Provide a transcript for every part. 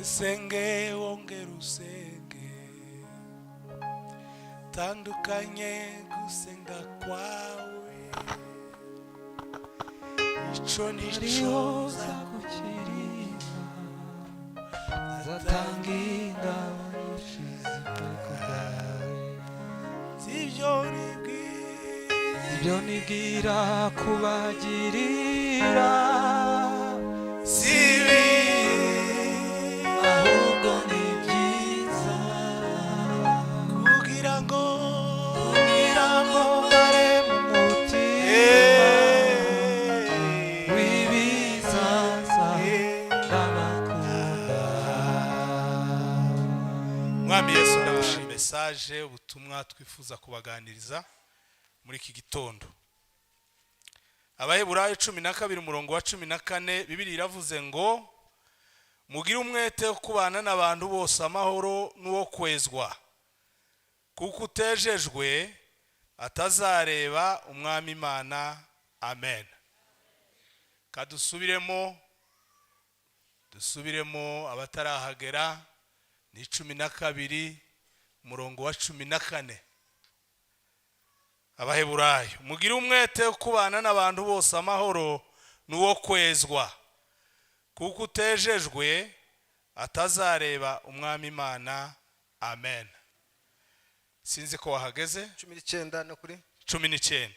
Usenge, wongere usenge, tandukanye gusenga kwawe, icyo nicyo. Hariho nzagukiriza, nzatanga ingabo nyinshi zipfe ku bwawe. Sibyo nibwira. Ibyo nibwira kubagirira si bibi, ahubwo ni byiza, kugira ngo kugira ngo mbare mu mutima w'ibizaza. Ndabakunda. Mwami Yesu, ndagushima. Message, ubutumwa twifuza kubaganiriza muri iki gitondo, Abaheburayo 12, umurongo wa 14, Bibiri iravuze ngo: "Mugire umwete wo kubana n'abantu bose amahoro n'uwo kwezwa, kuko utejejwe atazareba Umwami Imana." Amen. Kadusubiremo, dusubiremo abatarahagera, ni 12, umurongo wa 14, Abaheburayo: "Mugire umwete wo kubana n'abantu bose amahoro n'uwo kwezwa, kuko utejejwe atazareba Umwami Imana." Amen. Sinzi ko wahageze. 19 no kuri 19.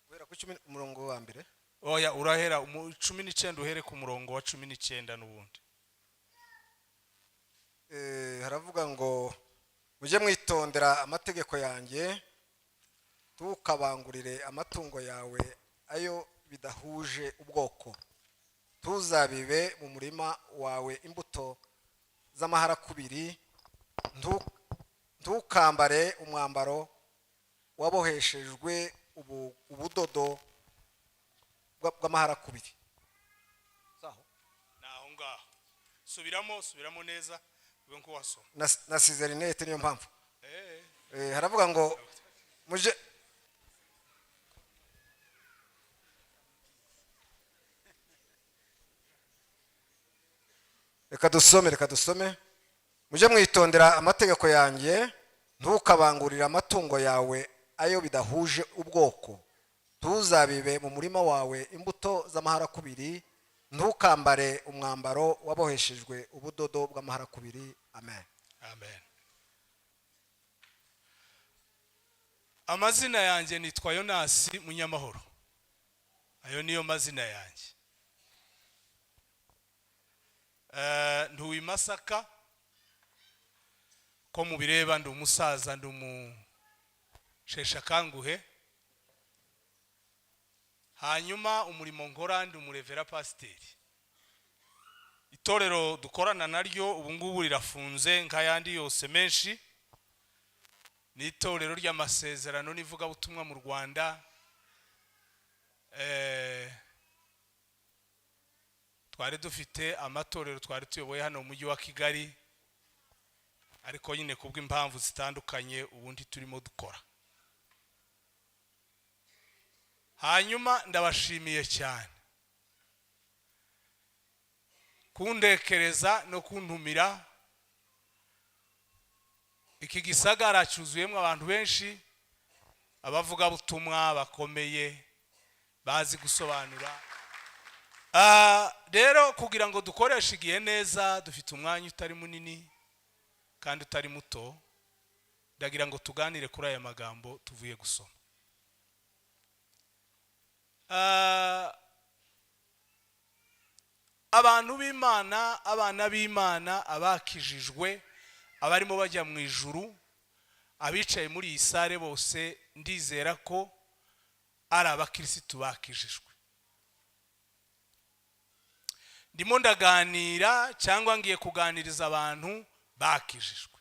Guhera kuri 10, umurongo wa mbere. Oya, urahera 19, uhere ku murongo wa 19 n'ubundi. Haravuga ngo: "Mujye mwitondera amategeko yanjye. Ntukabangurire amatungo yawe ayo bidahuje ubwoko. Ntuzabibe mu murima wawe imbuto z'amaharakubiri. Ntukambare umwambaro waboheshejwe ubudodo bw'amaharakubiri." Saho. Ni aho ngaho. Subiramo, subiramo neza, ube nk'uwasoma. Nasize rinete, niyo mpamvu. Eh. Haravuga ngo muje reka dusome, reka dusome. "Mujye mwitondera amategeko yanjye. Ntukabangurire amatungo yawe ayo bidahuje ubwoko. Ntuzabibe mu murima wawe imbuto z'amaharakubiri. Ntukambare umwambaro waboheshejwe ubudodo bw'amaharakubiri." Amen. Amen. Amazina yanjye nitwa Yonasi Munyamahoro, ayo niyo mazina yanjye. Ntuye i Masaka. Ko mubireba, ndi umusaza, ndi umusheshakanguhe. Hanyuma umurimo nkora, ndi umurevera pasiteri. Itorero dukorana naryo ubu ngubu rirafunze nk'ayandi yose menshi, ni Itorero ry'Amasezerano n'Ivugabutumwa mu Rwanda. Twari dufite amatorero twari tuyoboye hano mu mujyi wa Kigali, ariko nyine kubw'impamvu zitandukanye ubundi turimo dukora. Hanyuma ndabashimiye cyane kundekereza no kuntumira. Iki gisagara cyuzuyemo abantu benshi, abavugabutumwa bakomeye bazi gusobanura. Rero kugira ngo dukoreshe igihe neza, dufite umwanya utari munini kandi utari muto, ndagira ngo tuganire kuri aya magambo tuvuye gusoma. Abantu b'Imana, abana b'Imana, abakijijwe, abarimo bajya mu ijuru, abicaye muri iyi salle bose, ndizera ko ari abakirisitu bakijijwe. Ndimo ndaganira cyangwa ngiye kuganiriza abantu bakijijwe,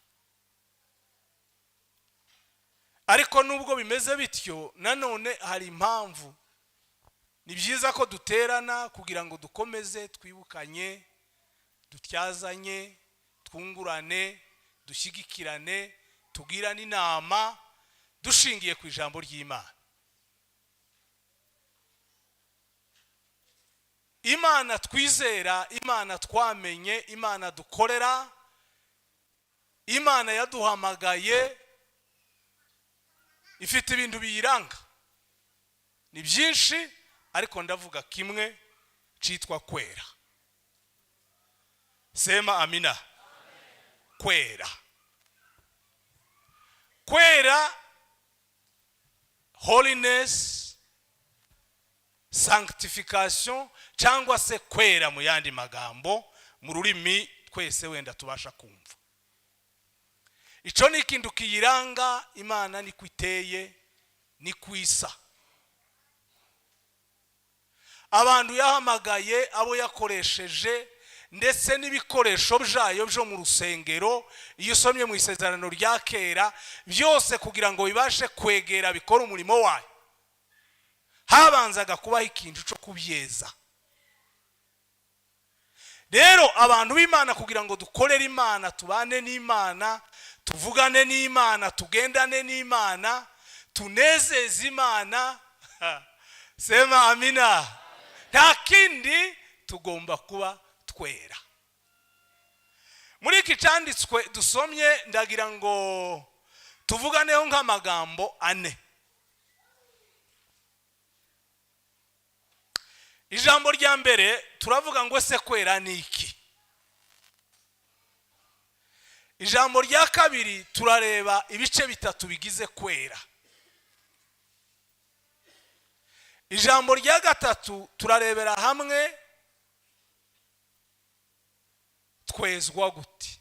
ariko nubwo bimeze bityo, nanone hari impamvu ni byiza ko duterana kugira ngo dukomeze twibukanye, dutyazanye, twungurane, dushyigikirane, tugirane inama dushingiye ku ijambo ry'Imana. Imana twizera, Imana twamenye, Imana dukorera, Imana yaduhamagaye, ifite ibintu biyiranga. Ni byinshi, ariko ndavuga kimwe cyitwa kwera. Sema amina. Kwera, kwera, holiness, sanctification, cyangwa se kwera mu yandi magambo, mu rurimi twese wenda tubasha kumva. Icyo ni ikintu kiyiranga Imana, niko iteye, niko isa. Abantu yahamagaye, abo yakoresheje, ndetse n'ibikoresho byayo byo mu rusengero, iyo usomye mu Isezerano rya Kera, byose kugira ngo bibashe kwegera bikore umurimo wayo, habanzaga kubaho ikintu cyo kubyeza. Rero abantu b'Imana, kugira ngo dukorere Imana, tubane n'Imana, tuvugane n'Imana, tugendane n'Imana, tunezeze Imana, sema amina, nta kindi, tugomba kuba twera. Muri iki cyanditswe dusomye, ndagira ngo tuvuganeho nk'amagambo ane. Ijambo rya mbere turavuga ngo: ese kwera ni iki? Ijambo rya kabiri, turareba ibice bitatu bigize kwera. Ijambo rya gatatu, turarebera hamwe twezwa gute.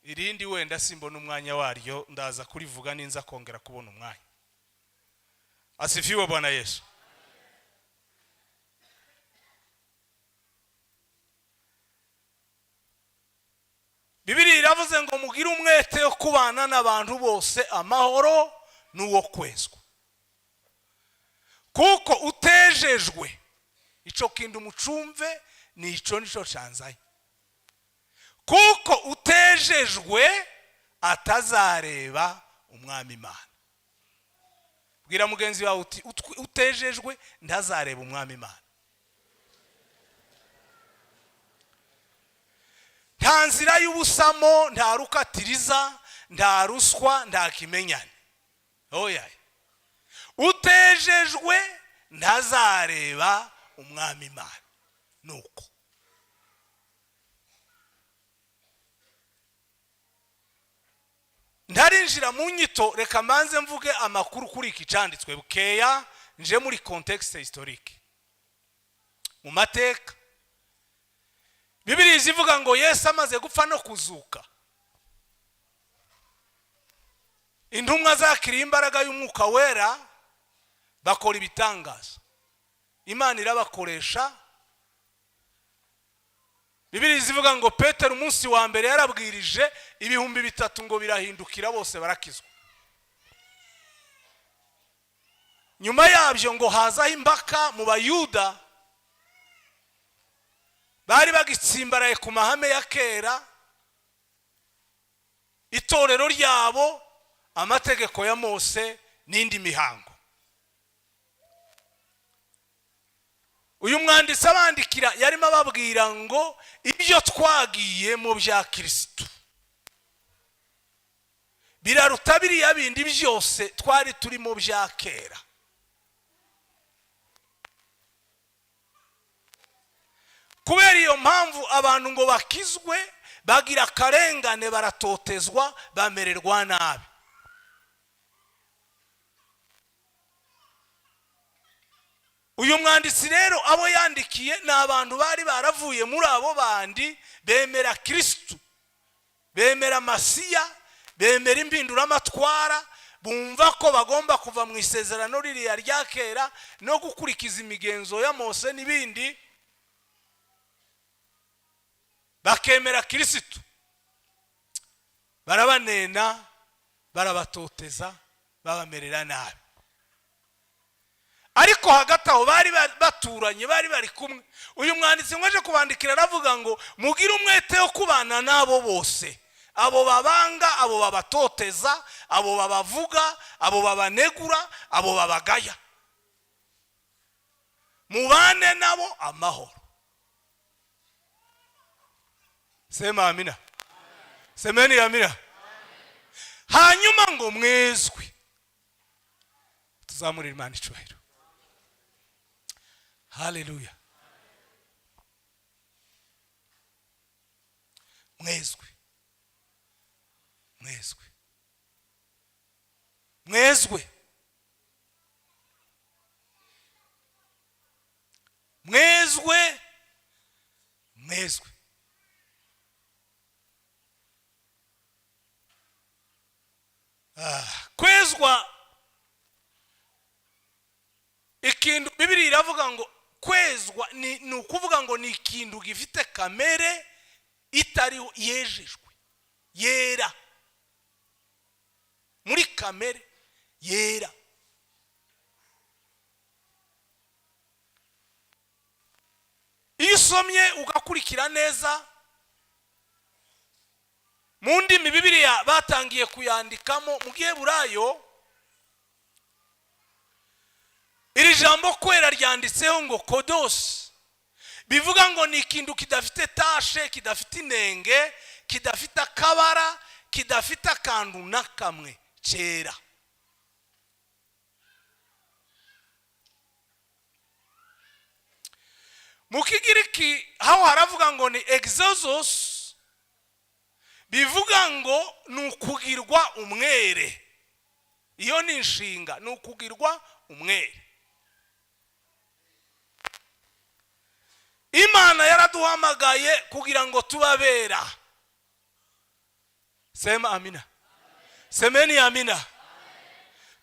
Irindi wenda simbona umwanya waryo, ndaza kurivuga ninza kongera kubona umwanya. Asifiwe Bwana Yesu. Bibiri iravuze ngo: mugire umwete wo kubana n'abantu bose amahoro n'uwo kwezwa, kuko utejejwe. Icyo kintu umucumve, ni icyo nicyo cyanzaye. Kuko utejejwe atazareba Umwami Imana. Bwira mugenzi wawe uti: utejejwe ntazareba Umwami Imana. Nta nzira y'ubusamo, nta rukatiriza, nta ruswa, nta kimenyane, oya. Utejejwe ntazareba Umwami Imana. Nuko ntarinjira mu nyito, reka mbanze mvuge amakuru kuri iki cyanditswe bukeya, nje muri contexte historique, mu mateka. Bibiri ivuga ngo Yesu amaze gupfa no kuzuka, intumwa zakiriye imbaraga y'Umwuka Wera, bakora ibitangaza, Imana irabakoresha. Bibiri zivuga ngo Petero umunsi wa mbere yarabwirije, 3000 ngo birahindukira, bose barakizwa. Nyuma yabyo ngo hazaho impaka mu Bayuda bari bagitsimbaraye ku mahame ya kera, itorero ryabo, amategeko ya Mose n'indi mihango. Uyu mwanditsi abandikira yarimo ababwira ngo ibyo twagiye mu bya Kirisitu biraruta biriya bindi byose twari turimo bya kera. Kubera iyo mpamvu, abantu ngo bakizwe bagira akarengane, baratotezwa, bamererwa nabi. Uyu mwanditsi rero, abo yandikiye ni abantu bari baravuye muri abo bandi, bemera Kirisitu, bemera Masiya, bemera impinduramatwara, bumva ko bagomba kuva mu isezerano ririya rya kera no gukurikiza imigenzo ya Mose n'ibindi, bakemera Kirisitu. Barabanena, barabatoteza, babamerera nabi. Ariko hagati aho bari baturanye, bari bari kumwe. Uyu mwanditsi ngo aje kubandikira, aravuga ngo mugire umwete wo kubana n'abo bose, abo babanga, abo babatoteza, abo babavuga, abo babanegura, abo babagaya. Mubane nabo amahoro. Sema amina. Semeni amina. Hanyuma ngo mwezwe. Tuzamurire Imana icubahiro. Haleluya. Mwezwe, mwezwe, mwezwe, mwezwe, mwezwe. Kwezwa, ikintu Bibiri iravuga ngo kwezwa ni ukuvuga ngo ni ikintu gifite kamere itariho, yejejwe, yera muri kamere yera. Iyo usomye ugakurikira neza mu ndimi Bibiliya batangiye kuyandikamo mu Giheburayo, iri jambo kwera ryanditseho ngo kodosi, bivuga ngo ni ikintu kidafite tache, kidafite inenge, kidafite akabara, kidafite akantu na kamwe, cyera. Mu Kigiriki aho haravuga ngo ni exozos, bivuga ngo ni ukugirwa umwere. Iyo ni inshinga, ni ukugirwa umwere. Imana yaraduhamagaye kugira ngo tubabera. Sema amina. Semeni amina.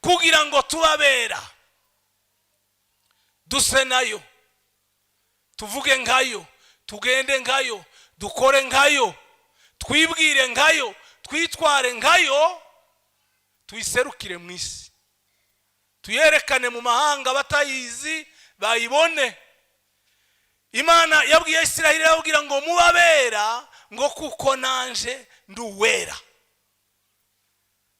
Kugira ngo tubabera, duse nayo, tuvuge nkayo, tugende nkayo, dukore nkayo, twibwire nkayo, twitware nkayo, tuyiserukire mu isi, tuyerekane mu mahanga batayizi bayibone. Imana yabwiye Isiraheli, irababwira ngo mubabera, ngo kuko nanje ndi uwera.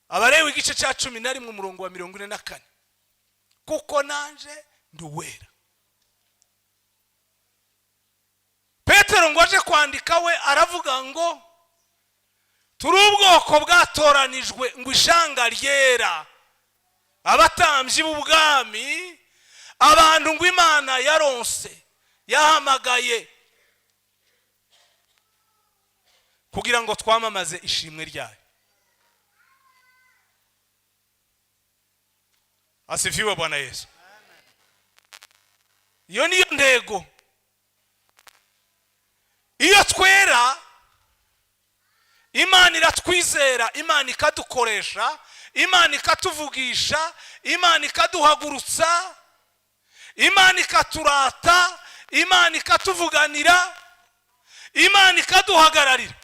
Abalewi igice cya 11 umurongo wa 44, kuko nanje ndi uwera. Petero ngo aje kwandika we aravuga ngo turi ubwoko bwatoranijwe, ngo ishanga ryera, abatambyi b'ubwami, abantu ngo Imana yaronse, yahamagaye kugira ngo twamamaze ishimwe ryayo. Asifiwe Bwana Yesu. Iyo niyo ntego. Iyo twera, Imana iratwizera, Imana ikadukoresha, Imana ikatuvugisha, Imana ikaduhagurutsa, Imana ikaturata, Imana ikatuvuganira, Imana ikaduhagararira.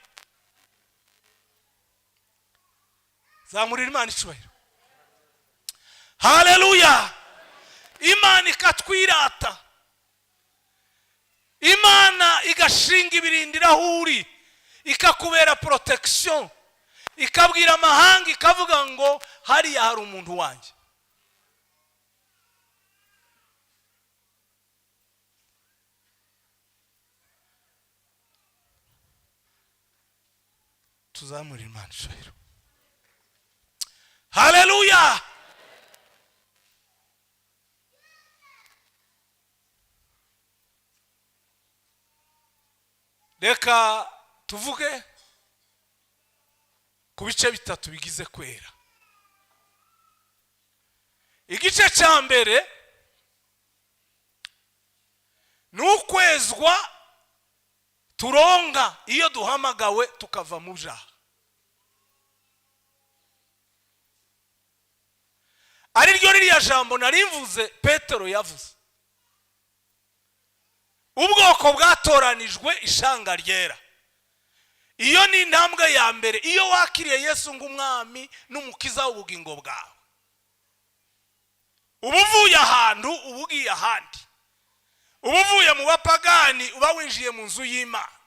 Zamurira Imana icubahiro. Haleluya. Imana ikatwirata, Imana igashinga ibirindiro aho uri, ikakubera protection, ikabwira amahanga, ikavuga ngo hariya hari umuntu wanjye. Tuzamurire Imana icubahiro. Haleluya. Reka tuvuge ku bice bitatu bigize kwera. Igice cya mbere ni ukwezwa turonga iyo duhamagawe tukava mu byaha, ari ryo ririya jambo nari mvuze Petero yavuze, ubwoko bwatoranijwe, ishanga ryera. Iyo ni intambwe ya mbere. Iyo wakiriye Yesu nk'umwami n'umukiza w'ubugingo bwawe, uba uvuye ahantu uba ugiye ahandi, uba uvuye mu bapagani uba winjiye mu nzu y'Imana.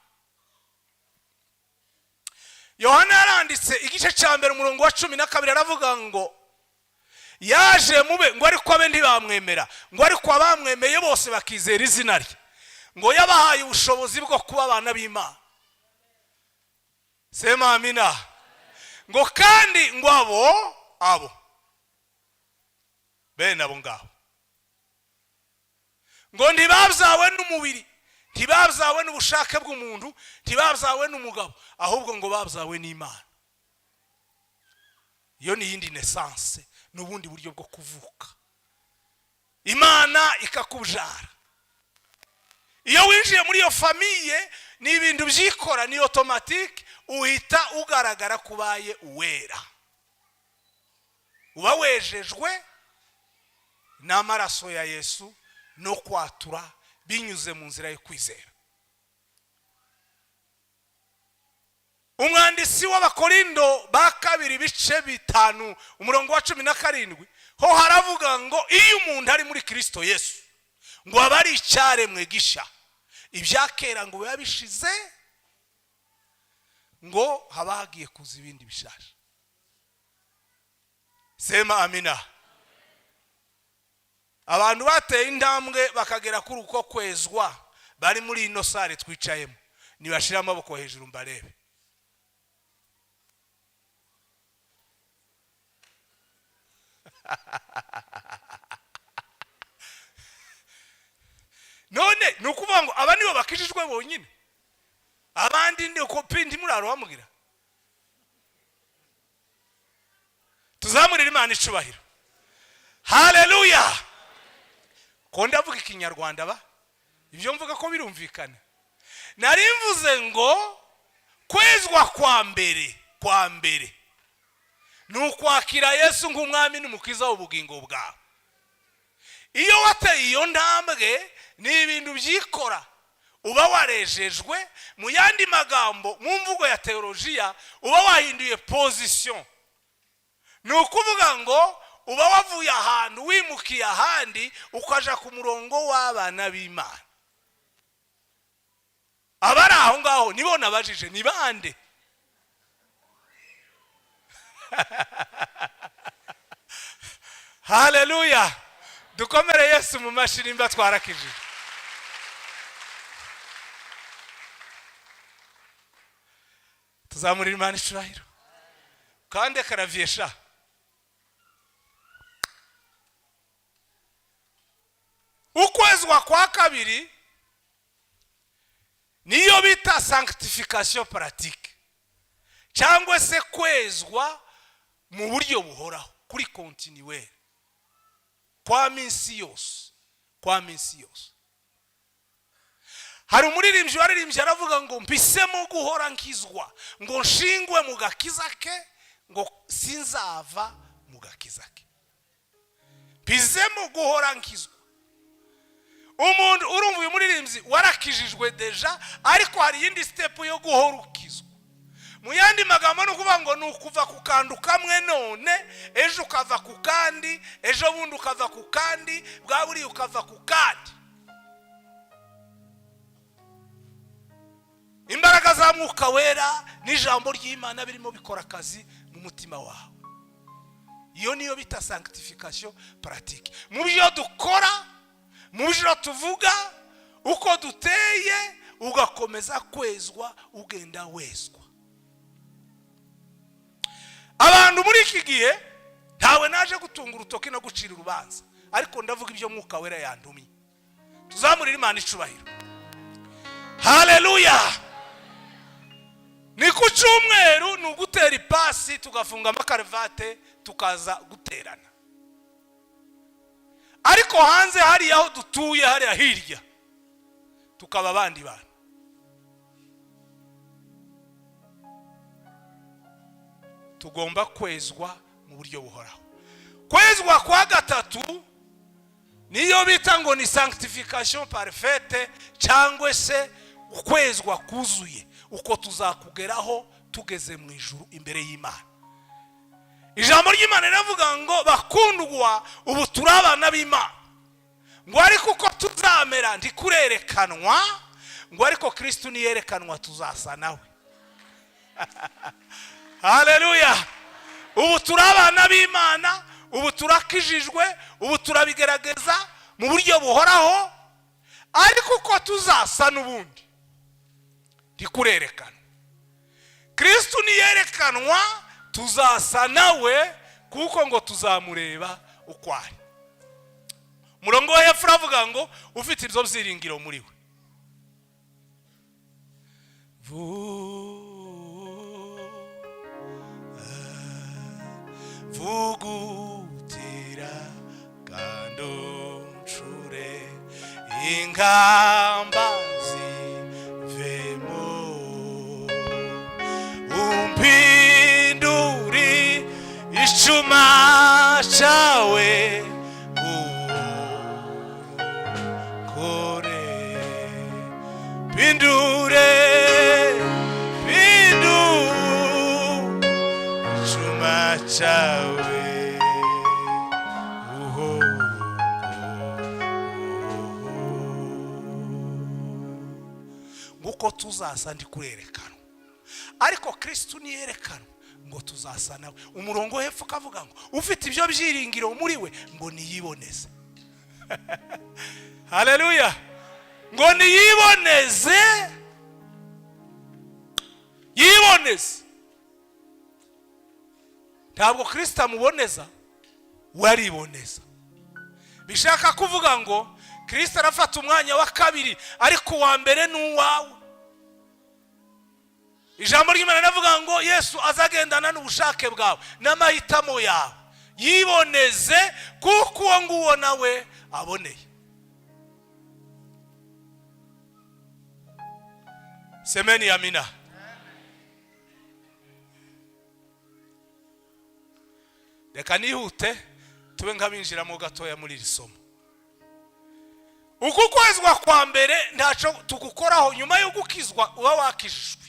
Yohana yaranditse igice cya mbere umurongo wa 12, aravuga ngo Yaje mube, ngo ariko abe ntibamwemera, ngo ariko abamwemeye bose bakizera izina rye, ngo yabahaye ubushobozi bwo kuba abana b'Imana. Sema amina. Ngo kandi ngo abo bene abo ngabo ngo ntibabyawe n'umubiri, ntibabyawe n'ubushake bw'umuntu, ntibabyawe n'umugabo, ahubwo ngo babyawe n'Imana. Iyo ni iyindi naissance, ni ubundi buryo bwo kuvuka, Imana ikakubyara. Iyo winjiye muri iyo famille, ni ibintu byikora, ni automatique, uhita ugaragara ko ubaye uwera, uba wejejwe n'amaraso ya Yesu no kwatura binyuze mu nzira yo kwizera. Umwanditsi w'Abakorindo ba kabiri, ibice 5, umurongo wa 17, ho haravuga ngo iyo umuntu ari muri Kirisito Yesu, ngo aba ari icyaremwe gisha, ibya kera ngo biba bishize, ngo haba hagiye kuza ibindi bishaje. Sema amina. Abantu bateye intambwe bakagera kuri uko kwezwa bari muri ino salle twicayemo, nibashire amaboko hejuru mbarebe. None ni ukuvuga ngo aba nibo bakijijwe bonyine, abandi ni uko pindi muraro bamubwira. Tuzamurire Imana icubahiro. Haleluya! Ko ndavuga Ikinyarwanda, ba ibyo mvuga ko birumvikana. Nari mvuze ngo kwezwa kwa mbere, kwa mbere ni ukwakira Yesu nk'umwami n'umukiza w'ubugingo bwawe. Iyo wateye iyo ntambwe, ni ibintu byikora, uba warejejwe. Mu yandi magambo, mu mvugo ya teolojiya, uba wahinduye position. Ni ukuvuga ngo uba wavuye ahantu wimukiye ahandi, ukaja ku murongo w'abana b'Imana. Abari aho ngaho nibo nabajije, ni bande? Haleluya! Dukomere Yesu mu mashini nimba twarakijije. Tuzamurira Imana icubahiro. Kandi karavyesha ukwezwa kwa kabiri niyo bita sanctification pratique, cyangwa se kwezwa mu buryo buhoraho, kuri continuel, kwa minsi yose, kwa minsi yose. Hari umuririmbyi waririmbye aravuga ngo mpisemo guhora nkizwa, ngo nshingwe mu gakiza ke, ngo sinzava mu gakiza ke. Mpisemo guhora nkizwa. Umuntu urumva uyu muririmbyi warakijijwe déjà, ariko hari iyindi step yo guhora ukizwa. Mu yandi magambo, ni ukuvuga ngo ni ukuva ku kantu kamwe none, ejo ukava ku kandi, ejo bundi ukava ku kandi, bwa buriya ukava ku kandi. Imbaraga za Mwuka Wera n'ijambo ry'Imana birimo bikora akazi mu mutima wawe. Iyo niyo bita sanctification pratique. Mu byo dukora, mu byo tuvuga, uko duteye, ugakomeza kwezwa, ugenda wezwa. Abantu muri iki gihe, ntawe naje gutunga urutoki no gucira urubanza, ariko ndavuga ibyo Mwuka Wera yantumye. Tuzamurire Imana icubahiro. Haleluya! Ni ku cyumweru, ni ugutera ipasi, tugafunga amakaruvate, tukaza guterana, ariko hanze hariya aho dutuye, hariya hirya, tukaba abandi bantu. Tugomba kwezwa mu buryo buhoraho. Kwezwa kwa gatatu niyo bita ngo ni sanctification parfaite, cyangwa se ukwezwa kuzuye. Uko tuzakugeraho tugeze mu ijuru imbere y'Imana. Ijambo ry'Imana riravuga ngo bakundwa, ubu turi abana b'Imana, ngo ariko uko tuzamera ntikurerekanwa, ngo ariko Kristo niyerekanwa tuzasa nawe. Haleluya! Ubu turi abana b'Imana. Ubu turakijijwe, ubu turabigerageza mu buryo buhoraho, ariko uko tuzasa n'ubundi ntikurerekanwa. Kirisitu niyerekanwa tuzasa nawe, kuko ngo tuzamureba uko ari. Umurongo wo hepfo uravuga ngo ufite ibyo byiringiro muri we. Vugutira kandi uncure ingamba zivemo, umpinduri icuma cyawe, ukore pindure, pindure icuma cyawe, uhoro. Nguko tuzasa ndi kurerekanwa, ariko Kirisitu niyerekanwa ngo tuzasa nawe. Umurongo wo hepfo ukavuga ngo ufite ibyo byiringiro muri we ngo niyiboneze. Haleluya! Ngo niyiboneze, yiboneze. Ntabwo Kirisito amuboneza, we ariboneza. Bishaka kuvuga ngo Kirisito arafata umwanya wa kabiri, ariko uwa mbere ni uwawe. Ijambo ry'Imana riravuga ngo Yesu azagendana n'ubushake bwawe n'amahitamo yawe. Yiboneze, kuko uwo nguwo nawe aboneye. Semeni amina. Reka nihute tube nk'abinjiramo gatoya muri iri somo. Uku kwezwa kwa mbere ntacyo tugukoraho nyuma yo gukizwa, uba wakijijwe.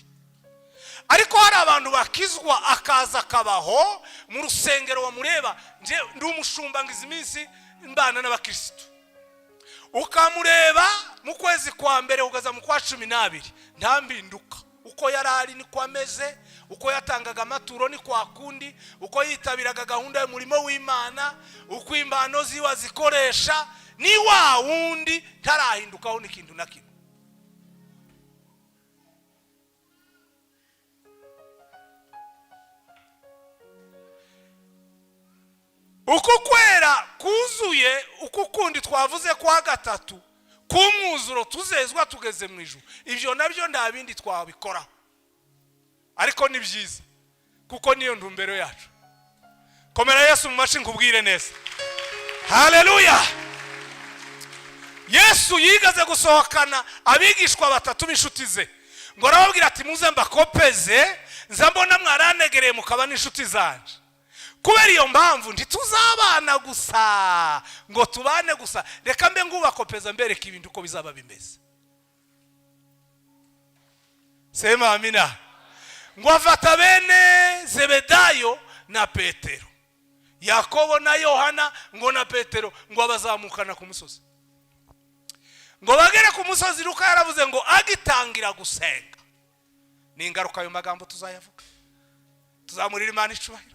Ariko hari abantu bakizwa akaza akabaho mu rusengero, wamureba, nje ndi umushumba, ngize iminsi mbana n'abakirisitu, ukamureba mu kwezi kwa mbere kugeza mu kwa 12 nta mpinduka. Uko yari ari niko ameze, uko yatangaga amaturo ni kwa kundi, uko yitabiraga gahunda y'umurimo w'Imana, uko impano ziwe azikoresha ni wa wundi, ntarahindukaho n'ikintu na kimwe. Uku kwera kuzuye, uku kundi twavuze kwa gatatu k'umwuzuro tuzezwa tugeze mu ijuru, ibyo nabyo nta bindi twabikoraho, ariko ni byiza kuko niyo ntumbero yacu. Komera Yesu mu mashi nkubwire neza. Haleluya! Yesu yigaze gusohokana abigishwa batatu b'inshuti ze, ngo arababwira ati muze mbakopeze, nza mbona mwaranegereye mukaba n'inshuti zanje. Kubera iyo mpamvu ntituzabana gusa ngo tubane gusa, reka mbe ngubakopeza mbereka ibintu uko bizaba bimeze. Sema amina. Ngo afata bene Zebedayo na Petero, Yakobo na Yohana, ngo na Petero, ngo abazamukana ku musozi. Ngo bagere ku musozi, Luka yaravuze ngo agitangira gusenga. Ni ingaruka ayo magambo tuzayavuga, tuzamurira Imana icubahiro.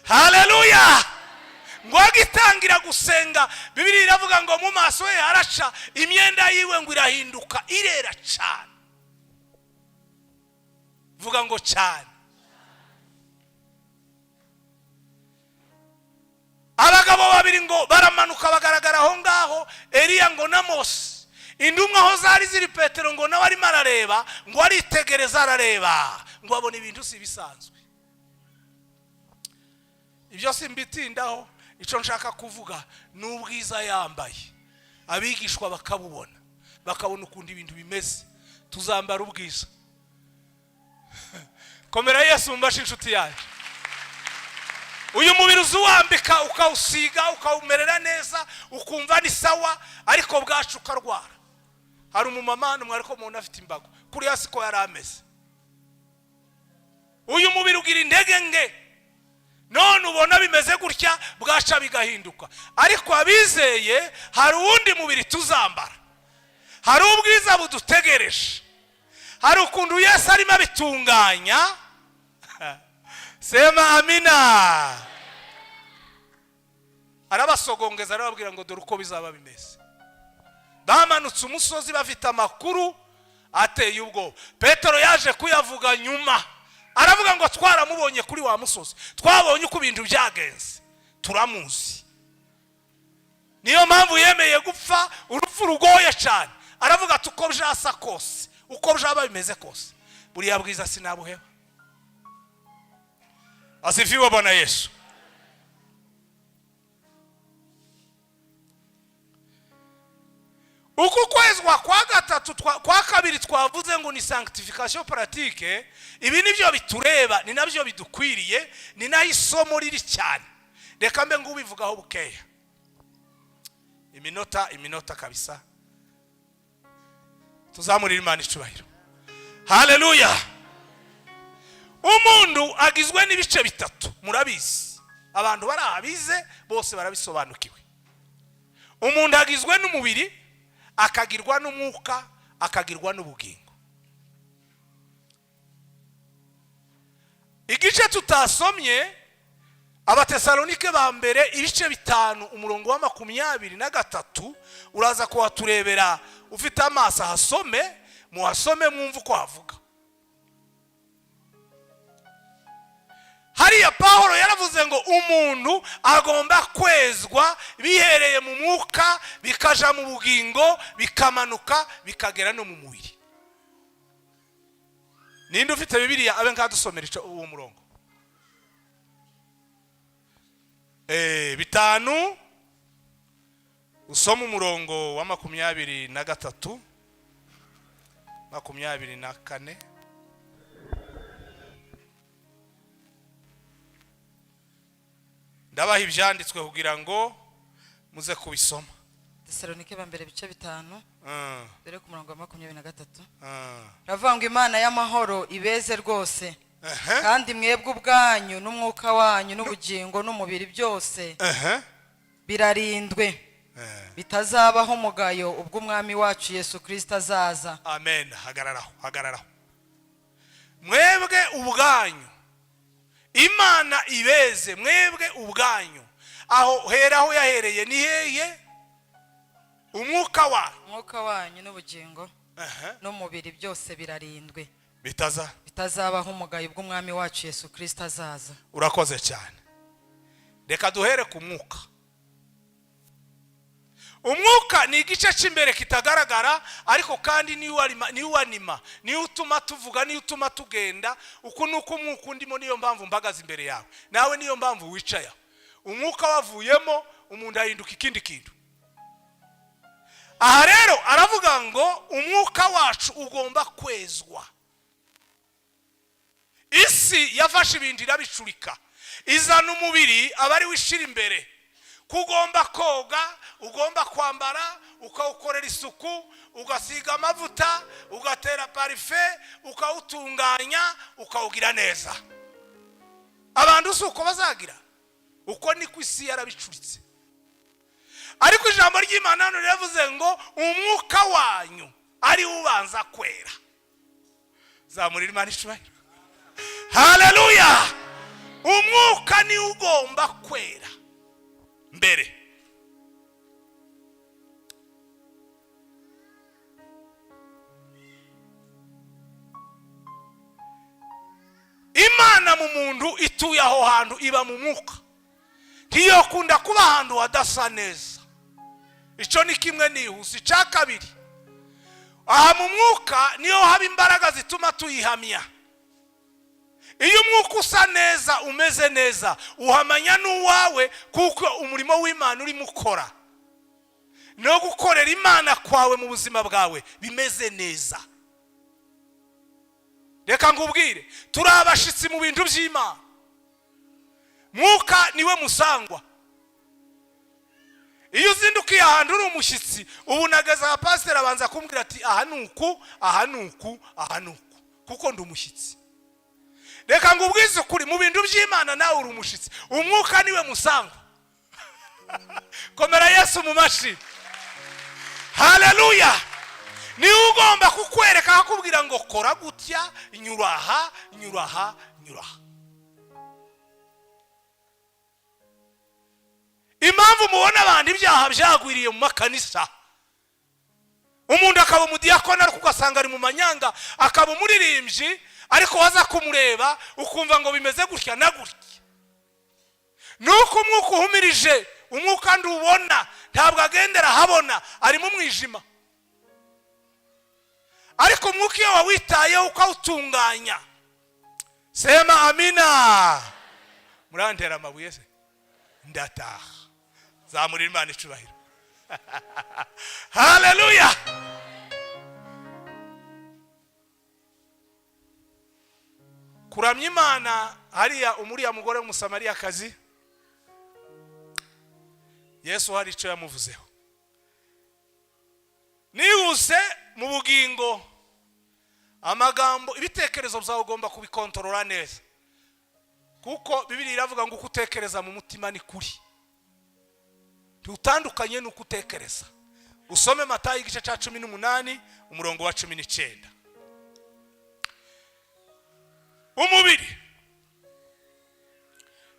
Haleluya! Ngo agitangira gusenga, Bibiliya iravuga ngo mu maso ye haraca, imyenda yiwe ngo irahinduka irera cyane. Vuga ngo cyane. Abagabo babiri ngo baramanuka bagaragara aho ngaho, Eliya ngo na Mose. Indumwa aho zari ziri, Petero ngo nawe arimo arareba, ngo aritegereza arareba, ngo abona ibintu si bisanzwe. Ibyo simbitindaho, icyo nshaka kuvuga ni ubwiza yambaye, abigishwa bakabubona, bakabona ukuntu ibintu bimeze. Tuzambara ubwiza. Komera Yesu mbashe inshuti yanjye. Uyu mubiri uzuwambika ukawusiga ukawumerera neza, ukumva ni sawa, ariko bwacu ukarwara. Hari umumama hano mwari ko mubona afite imbago, kuriya siko yari ameze. Uyu mubiri ugira intege nke, none ubona bimeze gutya, bwaca bigahinduka. Ariko abizeye hari uwundi mubiri tuzambara, hari ubwiza budutegereje, hari ukuntu Yesu arimo abitunganya. Sema amina. Arabasogongeza, arababwira ngo dore uko bizaba bimeze. Bamanutse umusozi bafite amakuru ateye ubwoba. Petero yaje kuyavuga nyuma, aravuga ngo twaramubonye kuri wa musozi, twabonye uko ibintu byagenze, turamuzi. Niyo mpamvu yemeye gupfa urupfu rugoye cyane. Aravuga ati uko byasa kose, uko byaba bimeze kose, buriya bwiza sinabuheba. Asifiwe Bwana Yesu. Uku kwezwa kwa gatatu, kwa kabiri twavuze ngo ni sanctification pratique. Ibi nibyo bitureba, ni nabyo bidukwiriye, ni nayo isomo riri cyane. Reka mbe ngubivugaho bukeya, iminota iminota kabisa. Tuzamurire Imana icubahiro. Haleluya! Umuntu agizwe n'ibice bitatu, murabizi, abantu bari abize bose barabisobanukiwe. Umuntu agizwe n'umubiri, akagirwa n'umwuka, akagirwa n'ubugingo. Igice tutasomye, Abatesalonike ba mbere ibice 5 umurongo wa 23, uraza kuhaturebera ufite amaso ahasome, muhasome mwumve uko havuga. Hariya Pawulo yaravuze ngo umuntu agomba kwezwa bihereye mu mwuka, bikaja mu bugingo, bikamanuka bikagera no mu mubiri. Ninde ufite Bibiliya abe nkadusomera uwo murongo? 5, usoma umurongo wa 23, 24. Ndabaha ibyanditswe kugira ngo muze kubisoma. Tesalonike ba mbere ibice 5, dore ku murongo wa 23. Ravuga ngo Imana y'amahoro ibeze rwose, kandi mwebwe ubwanyu n'umwuka wanyu n'ubugingo n'umubiri byose birarindwe, bitazabaho umugayo ubwo Umwami wacu Yesu Kristo azaza. Amen. Hagararaho, hagararaho. Mwebwe ubwanyu, Imana ibeze mwebwe ubwanyu. Aho hera, aho yahereye ni heye? Umwuka wanyu. Umwuka wanyu n'ubugingo n'umubiri byose birarindwe, bitaza bitazabaho umugayo ubwo Umwami wacu Yesu Kristo azaza. Urakoze cyane. Reka duhere ku mwuka. Umwuka ni igice cy'imbere kitagaragara, ariko kandi niwo wanima, niwo utuma tuvuga, niwo utuma tugenda. Uku ni uko umwuka undimo, niyo mpamvu mbagaze imbere yawe, nawe niyo mpamvu wicaye aho. Umwuka wavuyemo, umuntu ahinduka ikindi kintu. Aha rero aravuga ngo umwuka wacu ugomba kwezwa. Isi yafashe ibintu irabicurika, izana umubiri aba ari wishira imbere, ko ugomba koga, ugomba kwambara, ukawukorera isuku, ugasiga amavuta, ugatera parufe, ukawutunganya, ukawugira neza. Abantu si uko bazagira, uko niko isi yarabicuritse. Ariko ijambo ry'Imana hano riravuze ngo umwuka wanyu ari wo ubanza kwera. Zamurira Imana icubahiro. Haleluya! Umwuka niwo ugomba kwera mbere. Imana mu muntu ituye aho hantu, iba mu mwuka, ntiyokunda kuba ahantu hadasa neza. Icyo ni kimwe nihuse. Icya kabiri, aha mu mwuka niyo haba imbaraga zituma tuyihamya. Iyo umwuka usa neza, umeze neza, uhamanya n'uwawe, kuko umurimo w'Imana urimo ukora no gukorera Imana kwawe mu buzima bwawe bimeze neza. Reka nkubwire, turi abashitsi mu bintu by'Imana. Mwuka niwe musangwa. Iyo uzindukiye ahantu uri umushyitsi, ubu nageze aha, pasiteri abanza kumbwira ati aha ni uku, aha ni uku, aha ni uku, kuko ndi umushyitsi. Reka nkubwize ukuri, mu bintu by'Imana nawe uri umushyitsi. Umwuka niwe musangwa. Komera Yesu mu mashyi. Haleluya! Niwe ugomba kukwereka, akakubwira ngo kora gutya, nyura aha, nyura aha, nyura aha. Impamvu mubona abantu ibyaha byagwiriye mu makanisa, umuntu akaba umudiyakoni ariko ugasanga ari mu manyanga, akaba umuririmbyi ariko waza kumureba ukumva ngo bimeze gutya na gutya, nuko umwuka uhumirije. Umwuka ntuwubona, ntabwo agendera ahabona, ari mu mwijima. Ariko umwuka iyo wawitayeho ukawutunganya, sema amina. Murantera amabuye se ndataha. Zamurira Imana icubahiro. Haleluya! Kuramya Imana hariya, umuriya mugore w'Umusamariyakazi, Yesu hari icyo yamuvuzeho. Nihuse mu bugingo, amagambo, ibitekerezo byawe ugomba kubikontorora neza, kuko Bibiri iravuga ngo uko utekereza mu mutima ni kuri, ntutandukanye n'uko utekereza. Usome Matayo igice cya 18, umurongo wa 19. Umubiri,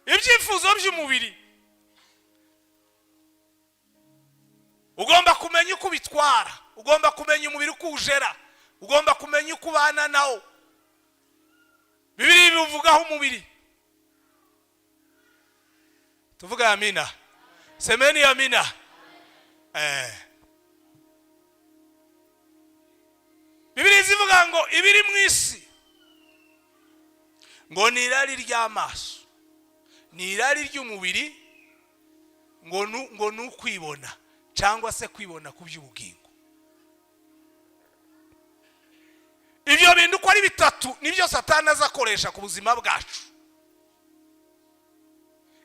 ibyifuzo by'umubiri ugomba kumenya uko ubitwara, ugomba kumenya umubiri uko ujera, ugomba kumenya uko ubana nawo. Bibiri bivugaho umubiri. Tuvuga amina, semeni amina. Bibiri zivuga ngo ibiri mu isi ngo ni irari ry'amaso, ni irari ry'umubiri, ngo ni ukwibona cyangwa se kwibona ku by'ubugingo. Ibyo bintu uko ari bitatu nibyo Satani azakoresha ku buzima bwacu: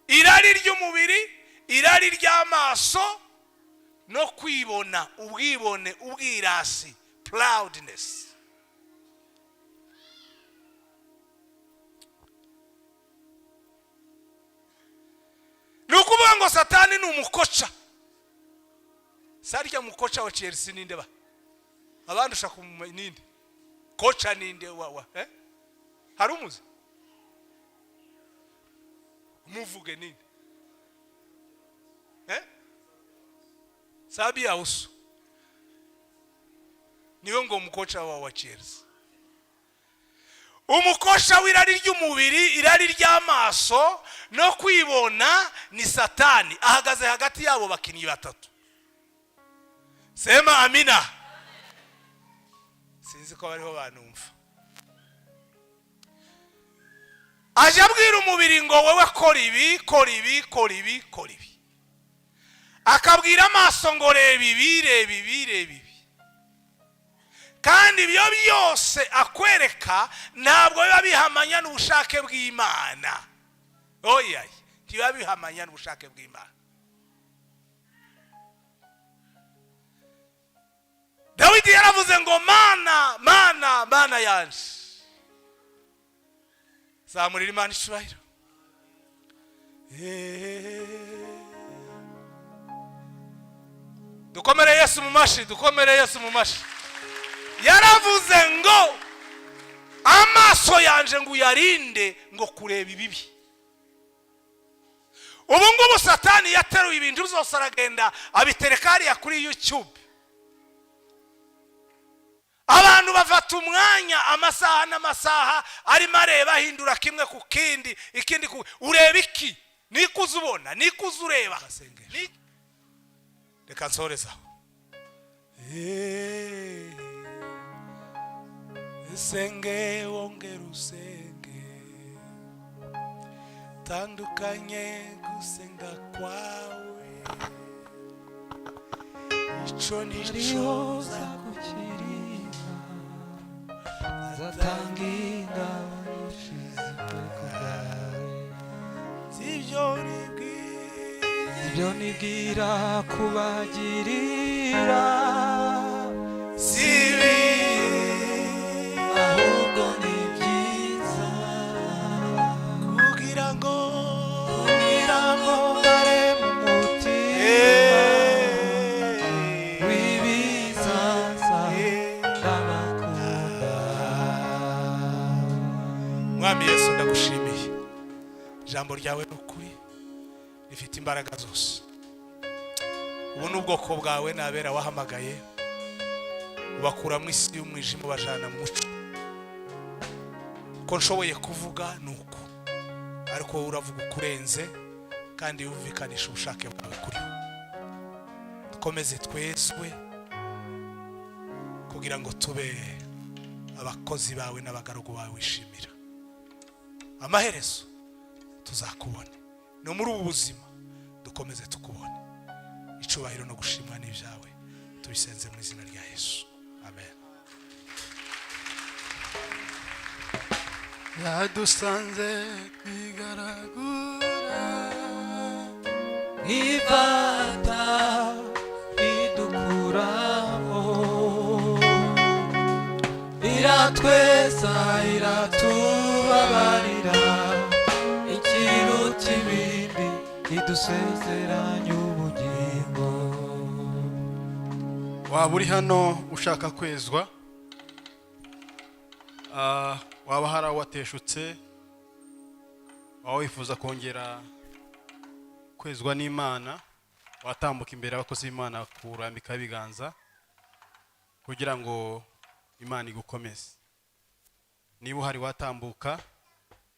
irari ry'umubiri, irari ry'amaso no kwibona, ubwibone, ubwirasi, proudness. Ni ukuvuga ngo Satani ni umukoca. Sarya mukoca wa Chelsea ninde? Ba abandi ushaka kumenya ninde koca, ninde wa hari umuzi muvuge ninde? Xabi Alonso niwe ngo umukoca wa Chelsea, umukosha w'irari ry'umubiri, irari ry'amaso no kwibona ni Satani. Ahagaze hagati yabo bakinnyi batatu. Sema amina. Sinzi ko bariho banumva. Aje abwira umubiri ngo wowe kora ibi, kora ibi, kora ibi, kora ibi. Akabwira amaso ngo reba ibi, reba ibi, reba ibi. Kandi ibyo byose akwereka ntabwo biba bihamanya n'ubushake bw'Imana. Oya, ntibiba bihamanya n'ubushake bw'Imana. Dawidi yaravuze ngo Mana, Mana, Mana yanje. Zamurira Imana icubahiro. Dukomere Yesu mu mashi, dukomere Yesu mu mashi. Yaravuze ngo amaso yanje ngo uyarinde ngo kureba ibibi. Ubu ngubu Satani yateruye ibintu byose aragenda abitereka hariya kuri YouTube. Abantu bafata umwanya, amasaha n'amasaha, arimo areba, ahindura kimwe ku kindi, ikindi ku ureba iki, nikuze ubona, nikuze ureba. Reka nsorezaho. Usenge, wongere usenge, tandukanye gusenga kwawe, ico nico Zakukiriza, zatanga ingabo nyinshi zivuye ku bwawe. Sibyo nibwira, Ibyo nibwira kubagirira sibi, ahubwo ni byiza, kugira ngo kugira ngo mbare mu mutima w'ibizaza ndabakunda. Mwami Yesu, ndagushimiye. Ijambo ryawe ni ukuri, rifite imbaraga zose. Ubu ni ubwoko bwawe n'abera wahamagaye, ubakura mu isi y'umwijima, ubajana mu mucyo. Ko nshoboye kuvuga ni uko, ariko wowe uravuga ukurenze kandi yumvikanisha ubushake bwawe kuri bo. Dukomeze twezwe kugira ngo tube abakozi bawe n'abagaragu bawe wishimira. Amaherezo tuzakubone. No muri ubu buzima dukomeze tukubone. Icubahiro no gushimwa n'ibyawe. Tubisenze mu izina rya Yesu, amen. Yadusanze twigaragura Ivata idukuramo, iratweza, iratubabarira, ikiruta ibindi idusezeranya ubugingo. Waba uri hano ushaka kwezwa, waba hari aho wateshutse, waba wifuza kongera kwezwa n'Imana, watambuka imbere y'abakozi b'Imana kurambikaho ibiganza kugira ngo Imana igukomeze. Niba uhari, watambuka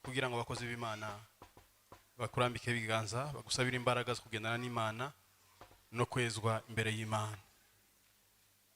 kugira ngo abakozi b'Imana bakurambikeho ibiganza, bagusabire imbaraga zo kugendana n'Imana no kwezwa imbere y'Imana.